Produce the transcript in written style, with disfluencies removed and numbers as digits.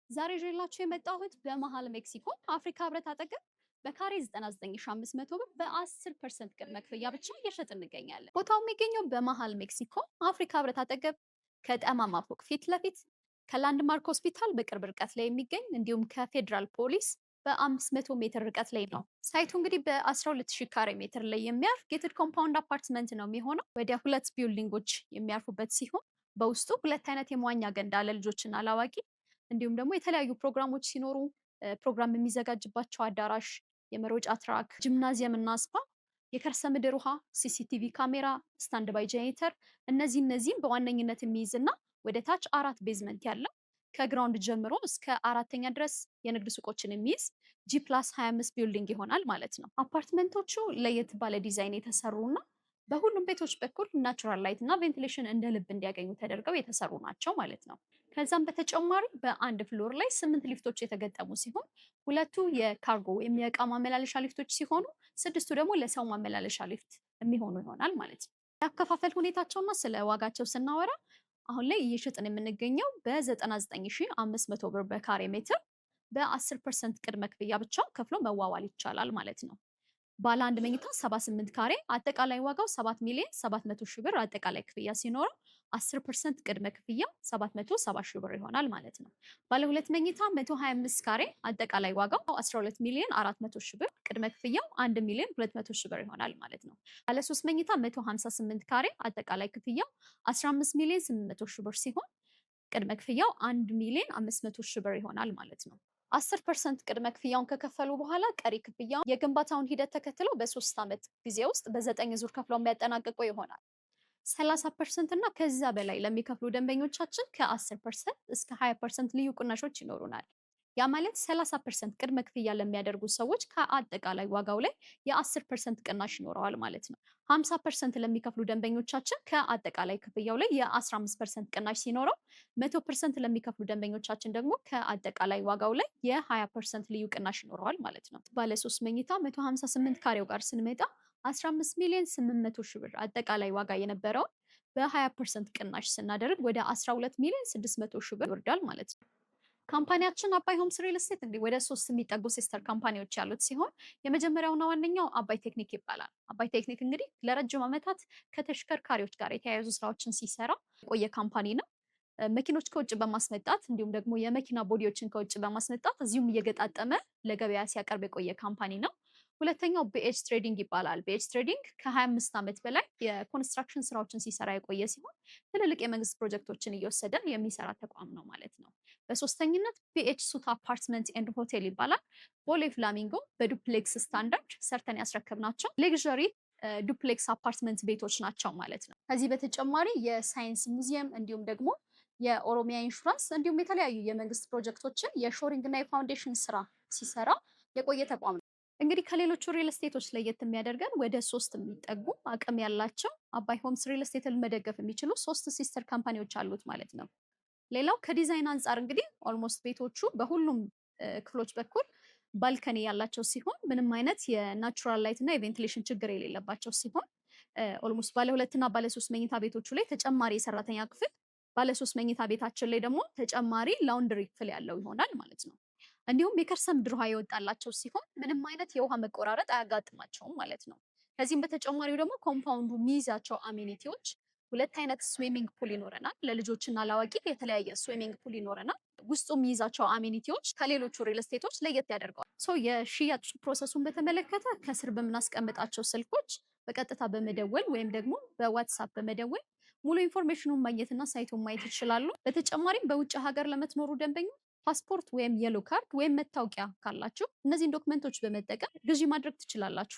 ዛሬ ይዤላችሁ የመጣሁት በመሀል ሜክሲኮ አፍሪካ ህብረት አጠገብ በካሬ 99,500 ብር በ10% ቅድመ ክፍያ ብቻ እየሸጥን እንገኛለን። ቦታው የሚገኘው በመሀል ሜክሲኮ አፍሪካ ህብረት አጠገብ ከጠማማ ፎቅ ፊት ለፊት ከላንድማርክ ሆስፒታል በቅርብ ርቀት ላይ የሚገኝ እንዲሁም ከፌዴራል ፖሊስ በ500 ሜትር ርቀት ላይ ነው። Site ኡ እንግዲህ በ12,000 ካሬ ሜትር ላይ የሚያርፍ gated compound አፓርትመንት ነው የሚሆነው። ወደ ሁለት building ኦች የሚያርፉበት ሲሆን በውስጡ ሁለት አይነት የመዋኛ ገንዳ ለልጆችና ለአዋቂ እንዲሁም ደግሞ የተለያዩ ፕሮግራሞች ሲኖሩ ፕሮግራም የሚዘጋጅባቸው አዳራሽ፣ የመሮጫ track፣ ጂምናዚየም እና spa፣ የከርሰ ምድር ውሃ፣ CCTV ካሜራ፣ standby generator እነዚህም በዋነኝነት የሚይዝና ወደ ታች አራት basement ያለው ከ ground ጀምሮ እስከ አራተኛ ድረስ የንግድ ሱቆችን የሚይዝ G+25 building ይሆናል ማለት ነው። አፓርትመንቶቹ ለየት ባለ ዲዛይን የተሰሩና በሁሉም ቤቶች በኩል natural light እና ventilation እንደ ልብ እንዲያገኙ ተደርገው የተሰሩ ናቸው ማለት ነው። ከዛም በተጨማሪ በአንድ floor ላይ ስምንት ሊፍቶች የተገጠሙ ሲሆን ሁለቱ የካርጎ ወይም የእቃ ማመላለሻ ሊፍቶች ሲሆኑ ስድስቱ ደግሞ ለሰው ማመላለሻ ሊፍት የሚሆኑ ይሆናል ማለት ነው። የአከፋፈል ሁኔታቸውና ስለ ዋጋቸው ስናወራ አሁን ላይ እየሸጥን የምንገኘው በ99,500 ብር በካሬ ሜትር በ10% ቅድመ ክፍያ ብቻ ከፍሎ መዋዋል ይቻላል ማለት ነው። ባለ አንድ መኝታ 78 ካሬ አጠቃላይ ዋጋው 7 ሚሊዮን 700 ሺህ ብር አጠቃላይ ክፍያ ሲኖረው 10% ቅድመ ክፍያ 770 ሺህ ብር ይሆናል ማለት ነው። ባለ ሁለት መኝታ 125 ካሬ አጠቃላይ ዋጋው 12 ሚሊዮን 400 ሺህ ብር ቅድመ ክፍያው 1 ሚሊዮን 200 ሺህ ብር ይሆናል ማለት ነው። ባለ ሶስት መኝታ 158 ካሬ አጠቃላይ ክፍያው 15 ሚሊዮን 800 ሺህ ብር ሲሆን ቅድመ ክፍያው 1 ሚሊዮን 500 ሺህ ብር ይሆናል ማለት ነው። 10% ቅድመ ክፍያውን ከከፈሉ በኋላ ቀሪ ክፍያውን የግንባታውን ሂደት ተከትለው በ3 ዓመት ጊዜ ውስጥ በዘጠኝ ዙር ከፍለው የሚያጠናቅቁ ይሆናል። 30% እና ከዛ በላይ ለሚከፍሉ ደንበኞቻችን ከ10% እስከ 20% ልዩ ቅናሾች ይኖሩናል። ያ ማለት 30% ቅድመ ክፍያ ለሚያደርጉ ሰዎች ከአጠቃላይ ዋጋው ላይ የ10% ቅናሽ ይኖረዋል ማለት ነው። 50% ለሚከፍሉ ደንበኞቻችን ከአጠቃላይ ክፍያው ላይ የ15% ቅናሽ ሲኖረው 100% ለሚከፍሉ ደንበኞቻችን ደግሞ ከአጠቃላይ ዋጋው ላይ የ20% ልዩ ቅናሽ ይኖረዋል ማለት ነው። ባለ ሶስት መኝታ 158 ካሬው ጋር ስንመጣ 15 ሚሊዮን 800 ሺህ ብር አጠቃላይ ዋጋ የነበረውን በ20% ቅናሽ ስናደርግ ወደ 12 ሚሊዮን 600 ሺህ ብር ይወርዳል ማለት ነው። Company ያችን አባይ ሆምስ ሪል ስቴት እንግዲህ ወደ ሶስት የሚጠጉ sister company ዎች ያሉት ሲሆን የመጀመሪያውና ዋነኛው አባይ ቴክኒክ ይባላል። አባይ ቴክኒክ እንግዲህ ለረጅም ዓመታት ከተሽከርካሪዎች ጋር የተያያዙ ስራዎችን ሲሰራ የቆየ company ነው። መኪኖች ከውጭ በማስመጣት እንዲሁም ደግሞ የመኪና body ዎችን ከውጭ በማስመጣት እዚሁም እየገጣጠመ ለገበያ ሲያቀርብ የቆየ company ነው። ሁለተኛው ቢኤች ትሬዲንግ ይባላል። ቢኤች ትሬዲንግ ከ25 ዓመት በላይ የ construction ስራዎችን ሲሰራ የቆየ ሲሆን ትልልቅ የመንግስት ፕሮጀክቶችን እየወሰደ የሚሰራ ተቋም ነው ማለት ነው። በሶስተኝነት ቢኤች ሱት አፓርትመንት and ሆቴል ይባላል። ቦሌ ፍላሚንጎ በ duplex standard ሰርተን ያስረከብናቸው luxury duplex አፓርትመንት ቤቶች ናቸው ማለት ነው። ከዚህ በተጨማሪ የሳይንስ ሙዚየም እንዲሁም ደግሞ የኦሮሚያ ኢንሹራንስ እንዲሁም የተለያዩ የመንግስት ፕሮጀክቶችን የ shoring እና የ foundation ስራ ሲሰራ የቆየ ተቋም ነው። እንግዲህ ከሌሎቹ ሪል ስቴቶች ለየት የሚያደርገን ወደ ሶስት የሚጠጉ አቅም ያላቸው አባይ ሆምስ ሪል ስቴትን መደገፍ የሚችሉ ሶስት sister company ዎች አሉት ማለት ነው። ሌላው ከዲዛይን አንጻር እንግዲህ almost ቤቶቹ በሁሉም ክፍሎች በኩል balcony ያላቸው ሲሆን ምንም አይነት የ natural light እና የ ventilation ችግር የሌለባቸው ሲሆን almost ባለ ሁለትና ባለ ሶስት መኝታ ቤቶቹ ላይ ተጨማሪ የሰራተኛ ክፍል፣ ባለ ሶስት መኝታ ቤታችን ላይ ደግሞ ተጨማሪ laundry ክፍል ያለው ይሆናል ማለት ነው። እንዲሁም የከርሰ ምድር ውሃ የወጣላቸው ሲሆን ምንም አይነት የውሃ መቆራረጥ አያጋጥማቸውም ማለት ነው። ከዚህም በተጨማሪው ደግሞ compound ኡ የሚይዛቸው amenity ዎች ሁለት አይነት swimming pool ይኖረናል። ለልጆችና ለአዋቂ የተለያየ swimming pool ይኖረናል። ውስጡ የሚይዛቸው amenity ዎች ከሌሎቹ ሪል ስቴቶች ለየት ያደርገዋል። So የሽያጭ process ኡን በተመለከተ ከስር በምናስቀምጣቸው ስልኮች በቀጥታ በመደወል ወይም ደግሞ በዋትሳፕ በመደወል ሙሉ information ኑን ማግኘትና site ኡን ማየት ይችላሉ። በተጨማሪም በውጭ ሀገር ለምትኖሩ ደንበኞች ፓስፖርት ወይም yellow card ወይም መታወቂያ ካላችሁ እነዚህን document ኦች በመጠቀም ግዢ ማድረግ ትችላላችሁ።